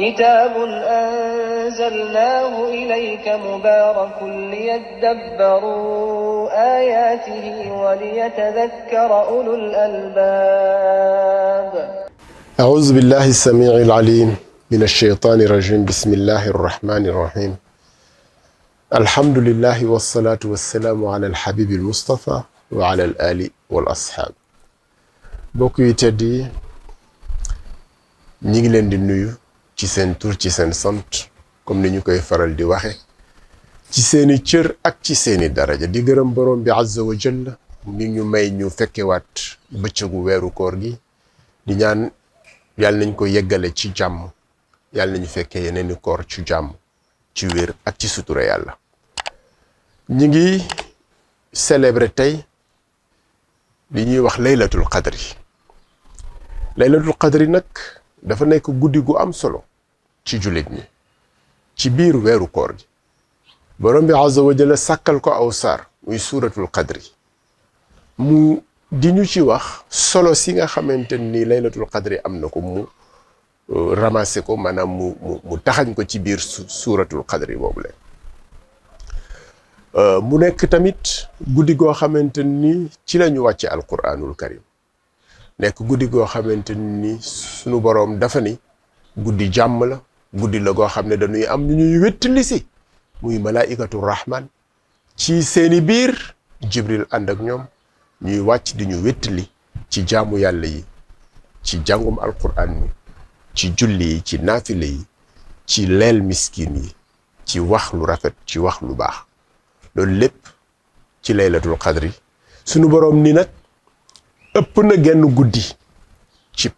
كتاب أنزلناه إليك مبارك ليدبروا آياته وليتذكر أولو الألباب. أعوذ بالله السميع العليم من الشيطان الرجيم. بسم الله الرحمن الرحيم. الحمد لله والصلاة والسلام على الحبيب المصطفى وعلى الآل والأصحاب. mbokk yi tedd yi ñi ngi leen di nuyu ci seen tur ci seen sant comme ni ñu koy faral di waxe ci seeni cër ak ci seeni daraja di gërëm borom bi azza wa jalla mi ñu may ñu fekkewaat bëccëgu weeru koor gi di ñaan yàlla nañ ko yeggale ci jàmm yàlla nañu fekkee yeneeni koor ci jàmm ci wér ak ci sutura yàlla. ñi ngi célébrer tey li ñuy wax laylatul qadri. laylatul qadri nag dafa nekk guddi gu am solo ci jullit ñi ci biir weeru koor gi borom bi azza wa jalla sàkkal ko aw saar muy suuratul qadri mu di ñu ci wax solo si nga xamante ni laylatul qadri am na ko mu ramassé ko maanaam mu taxañ ko ci biir suuratul qadri boobu leen mu nekk tamit guddi goo xamante ni ci la ñu wàcce alquranul karim nekk guddi goo xamante ni sunu boroom dafa ni guddi jàmm la guddi la goo xam ne dañuy am ñu ñuy wéttali si muy malaikatu rahman ci seeni biir jibril ànd ak ñoom ñuy wàcc di ñu wéttali ci jaamu yàlla yi ci jàngum alquran mi ci julli yi ci naafile yi ci leel miskin yi ci wax lu rafet ci wax lu baax loolu lépp ci laylatul qadri sunu boroom ni nag ëpp na genn guddi ci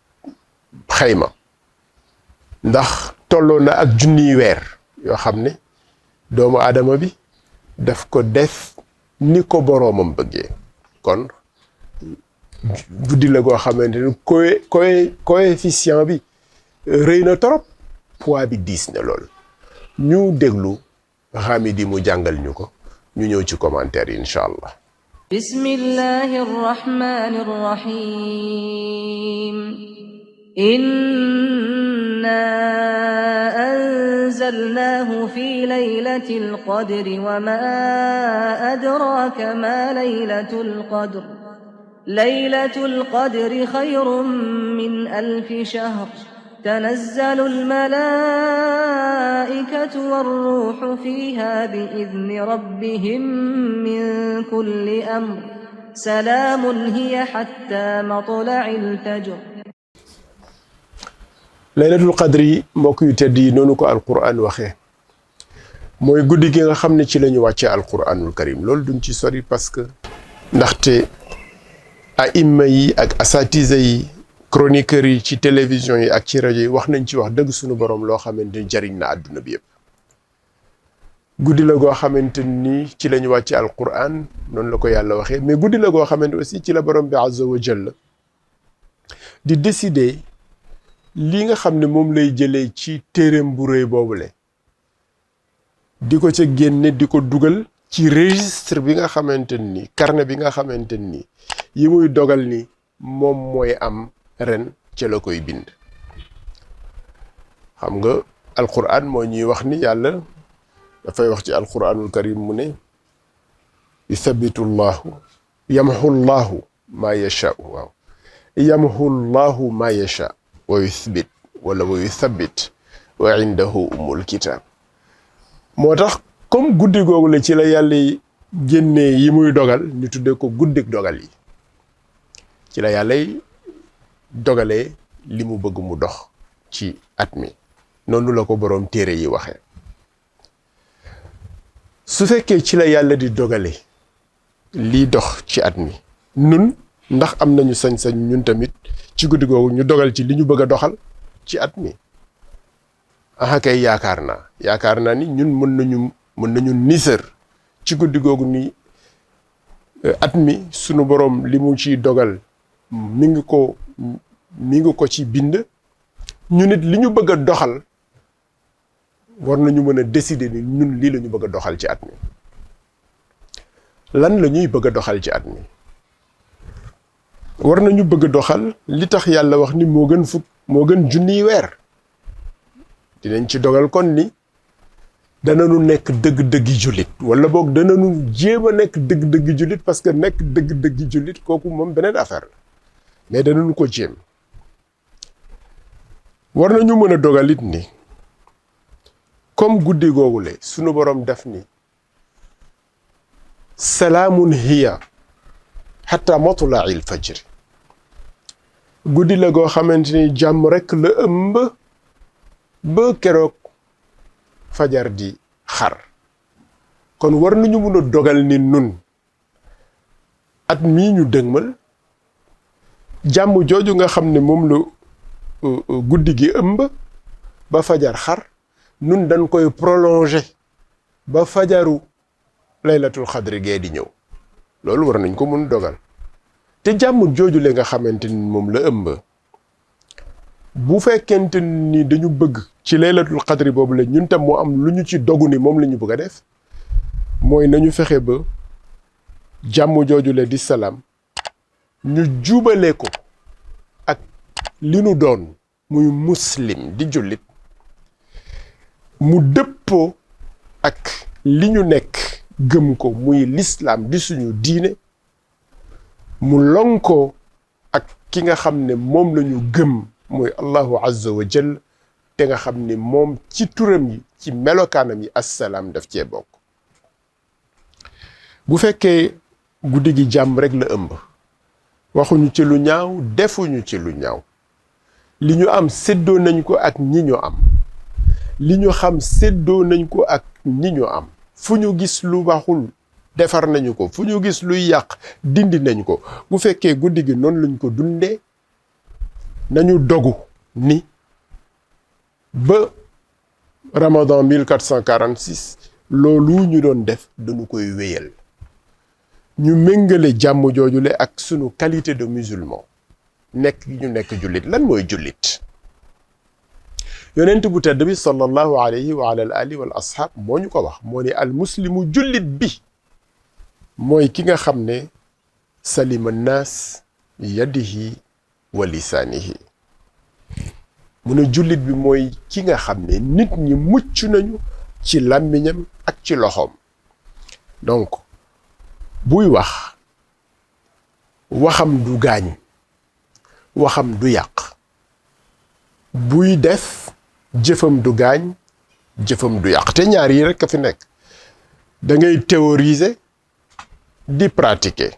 xayma ndax tolloo na ak junniy weer yoo xam ne doomu aadama bi daf ko def ni ko boroomam bëggee kon guddi la goo xamante ni coefficient bi rëy na torop poids bi diis na lool ñu déglu Hamidi mu jàngal ñu ko ñu ñëw ci commentaire yi incha allah. بسم الله الرحمن الرحيم إنا أنزلناه في ليلة القدر وما أدراك ما ليلة القدر ليلة القدر خير من 1000 شهر تنزل الملائكة والروح فيها بإذن ربهم من كل أمر سلام هي حتى مطلع الفجر. laylatul qadri mbokk yu tedd yi noonu ko alquran waxee mooy guddi gi nga xam ne ci la ñu wàccee alquranul karim loolu duñ ci sori parce que ndaxte aïmma yi ak asatisa yi chroniqueurs yi ci télévision yi ak ci rajo yi wax nañ ci wax dëgg suñu borom loo xamante ni jariñ na àdduna bi yëpp guddi la goo xamante ni ci la ñu wàcce alquran noonu la ko yàlla waxee mais guddi la goo xamante aussi ci la borom bi azza wa jalla di décider li nga xam ne moom lay jëlee ci téereem bu rëy boobule di ko ca génne di ko dugal ci registre bi nga xamante ni carnet bi nga xamante ni yi muy dogal ni moom mooy am ren ca la koy bind xam nga alquran moo ñuy wax ni yàlla dafay wax ci alquranul karim mu ne yuthabitu llahu yamhu llahu ma yasha waaw yamhu llahu ma yasha wa yuthbit wala wa yuthabit wa indahu umul kitab moo tax comme guddi googu la ci la yàlla génnee yi muy dogal ñu tuddee ko guddik dogal yi ci la yàlla dogalee li mu bëgg mu dox ci at mi noonu la ko boroom téere yi waxee su fekkee ci la yàlla di dogale lii dox ci at mi nun ndax am nañu sañ-sañ ñun tamit ci guddi googu ñu dogal ci li ñu bëgg a doxal ci at mi aha kay yaakaar naa ni ñun mën nañu nisër ci guddi googu ni at mi sunu boroom li mu ciy dogal mi ngi ko ci bind ñu nit li ñu bëgg a doxal war nañu mën a décider ni ñun lii la ñu bëgg a doxal ci at mi lan la ñuy bëgg a doxal ci at mi war nañu bëgg doxal li tax yàlla wax ni moo gën junniy weer dinañ ci dogal kon ni danañu nekk dëgg-dëggi jullit wala boog danañu jéem a nekk dëgg-dëggi jullit parce que nekk dëgg-dëggi jullit kooku moom beneen affaire la mais danañu ko jéem war nañu mën a dogalit ni comme guddi googule sunu borom def ni salaamun hiya hatta matla'il fajr guddi la goo xamante ni jàmm rekk la ëmb ba keroog fajar di xar kon war nañu mën a dogal ni nun at mii ñu dëgmal jàmm jooju nga xam ne moom la guddi gi ëmb ba fajar xar nun dañ koy prolonger ba fajaru laylatul xadri gee di ñëw loolu war nañ ko mun dogal te jàmm jooju le nga xamante ni moom la ëmb bu fekkente ni dañu bëgg ci laylatul xadri boobu la ñun tam moo am lu ñu ci dogu ni moom la ñu bëgg a def mooy nañu fexe ba jàmm jooju le di salaam ñu jubale ko ak li nu doon muy muslim di jullit mu dëppoo ak li ñu nekk gëm ko muy lislaam di suñu diine mu lonkoo ak ki nga xam ne moom la ñu gëm muy allahu azza wa jal te nga xam ne moom ci turam yi ci melokaanam yi assalaam daf cee bokk bu fekkee guddi gi jàmm rek la ëmb waxuñu ci lu ñaaw defuñu ci lu ñaaw li ñu am séddoo nañ ko ak ñi ñu am li ñu xam séddoo nañ ko ak ñi ñu am fu ñu gis lu waxul defar nañu ko fu ñu gis luy yàq dindi nañ ko bu fekkee guddi gi noonu lañ ko dundee nañu dogu ni ba Ramadan 1446 loolu ñu doon def dañu koy wéyal ñu méngale jàmm joojule ak sunu qualité de musulman nekk ñu nekk jullit lan mooy jullit yonent bu tedd bi sallallahu alayhi wa ala alihi wal ashab moo ñu ko wax moo ni al muslimu jullit bi mooy ki nga xam ne salima naas yadihi wa lisaanihi mu ne jullit bi mooy ki nga xam ne nit ñi mucc nañu ci làmmiñam ak ci loxoom donc buy wax waxam du gaañ waxam du yàq buy def jëfam du gaañ jëfam du yàq te ñaar yi rekk a fi nekk da ngay théoriser di pratiquer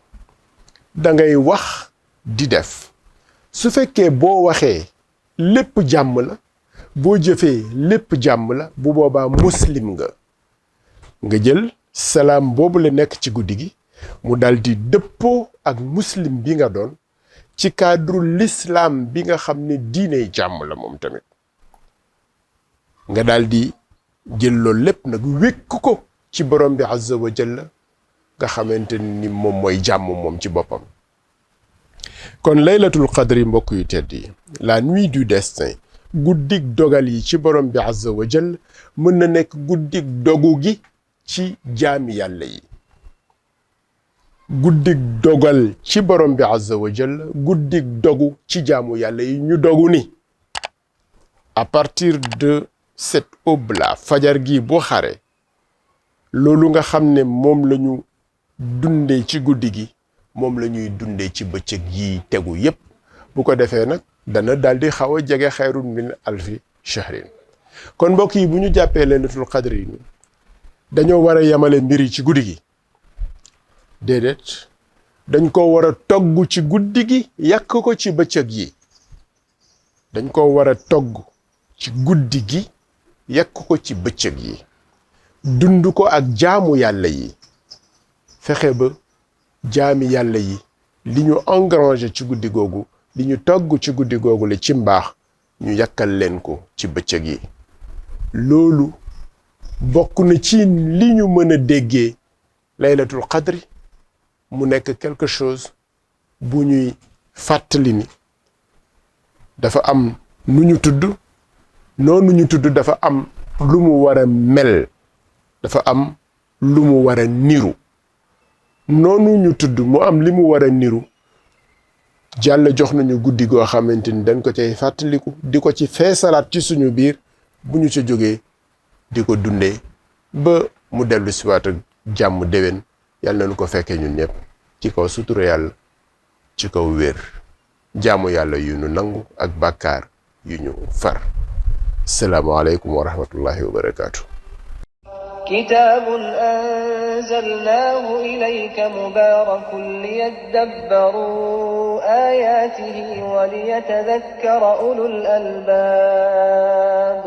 da ngay wax di def su fekkee boo waxee lépp jàmm la boo jëfee lépp jàmm la bu boobaa muslim nga jël salaam boobu la nekk ci guddi gi mu daldi dëppoo ak muslim bi nga doon ci cadre l'islam bi nga xam ne diiney jàmm la moom tamit nga daldi jël loolu lépp nag wékk ko ci borom bi azza wa jalla nga xamante ni moom mooy jàmm moom ci boppam kon laylatul qadri mbokk yu tedd yi la nuit du destin guddig dogal yi ci borom bi azza wa jalla mën na nekk guddig dogu gi ci jaami yàlla yi guddig dogal ci borom bi azza wa jalla guddig dogu ci jaamu yàlla yi ñu dogu ni à partir de cette aube là fajar gi bu xare loolu nga xam ne moom la ñu dundee ci guddi gi moom la ñuy dundee ci bëccëg yi tegu yépp bu ko defee nag dana daldi xaw a jege xayrun min alfi shahrin kon mbokk yi bu ñu jàppee laylatul qadri yi dañoo war a yemale mbir yi ci guddi gi déedéet dañ ko war a togg ci guddi gi yàq ko ci bëccëg yi dañ ko war a togg ci guddi gi yàq ko ci bëccëg yi dund ko ak jaamu yàlla yi fexe ba jaami yàlla yi li ñu engrangé ci guddi googu li ñu togg ci guddi googu la ci mbaax ñu yàkkal leen ko ci bëccëg yi loolu bokk na ci li ñu mën a déggee laylatul qadri mu nekk quelque chose bu ñuy fàttali ni dafa am nu ñu tudd noonu ñu tudd dafa am lu mu war a mel dafa am lu mu war a niru noonu ñu tudd mu am li mu war a niru Yàlla jox nañu guddi goo xamante ni dañ ko cay fàttaliku di ko ci feesalaat ci suñu biir bu ñu ca jógee di ko dundee ba mu dellu siwaat ak jàmm déwén yàlla nañu ko fekkee ñun ñëpp ci kaw sutura yàlla ci kaw wér jaamu yàlla yu ñu nangu ak bàkkaar yu ñu far salaamaaleykum wa rahmatullahi wa barakaatu. كتاب أنزلناه إليك مبارك ليدبروا آياته وليتذكر أولو الألباب